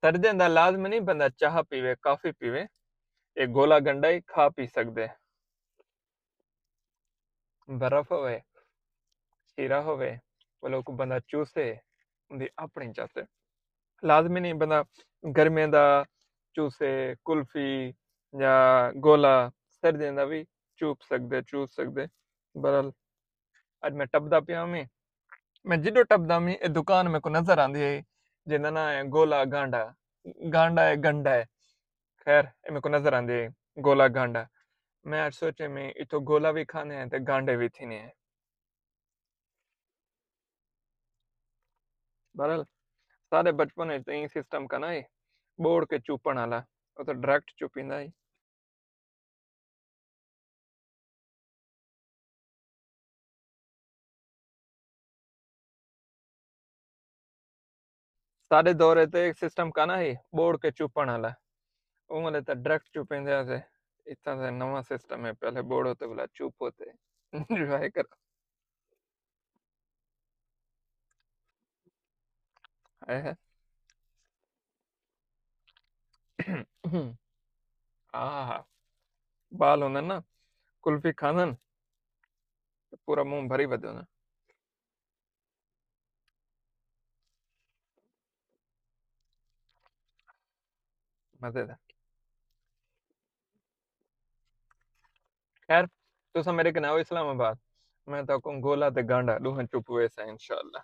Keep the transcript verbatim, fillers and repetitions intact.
سردیں دا لازم نہیں بندہ چاہ پیوے، کافی پیوے، یہ گولا گنڈا ہی کھا پی سکدے۔ برف ہوئے، شیرہ ہوئے، وہ لوگ بندہ چوسے، ان دی اپنی چاہتے۔ لازمی نہیں بندہ گرمیاں دا چوسے، کلفی یا گولا، سردیں دا بھی چوپ سکدے، چوس سکدے۔ برحال، اج میں ٹپدا پیا میں میں جڈو ٹپدا میں، اے دکان میں کو نظر آندی ہے، جندا نام ہے گولا گانڈا۔ گانڈا ہے، گنڈا ہے، خیر، اے میں کو نظر آندی ہے، گولا گانڈا۔ میں اج سوچے میں اتھوں گولا بھی کھانے ہیں تے گانڈے بھی تھینے ہیں۔ برحال، سارے بچپن وچ تے ایں سسٹم کا نہ ہے، بوڑ کے چوپن والا، وہ تو ڈائریکٹ چوپیندا ہے۔ سارے دور تے ایک سسٹم کا نہ ہے، بوڑ کے چوپن والا۔ اوں والے تے ڈائریکٹ چوپیندے سے۔ اتنا سے نواں سسٹم ہے، پہلے بوڑ ہوتے بلا چوپ ہوتے۔ انجوائے کرو۔ اے ہے۔ آہا۔ بال ہوندن نا، کلفی کھاندن، پورا منہ بھری ودے ہوندن۔ مزے دا۔ خیر، تساں میرے کنے آؤ اسلام آباد، میں تہاکوں گولا تے گانڈا ݙوہیں چپ ویساں انشاءاللہ۔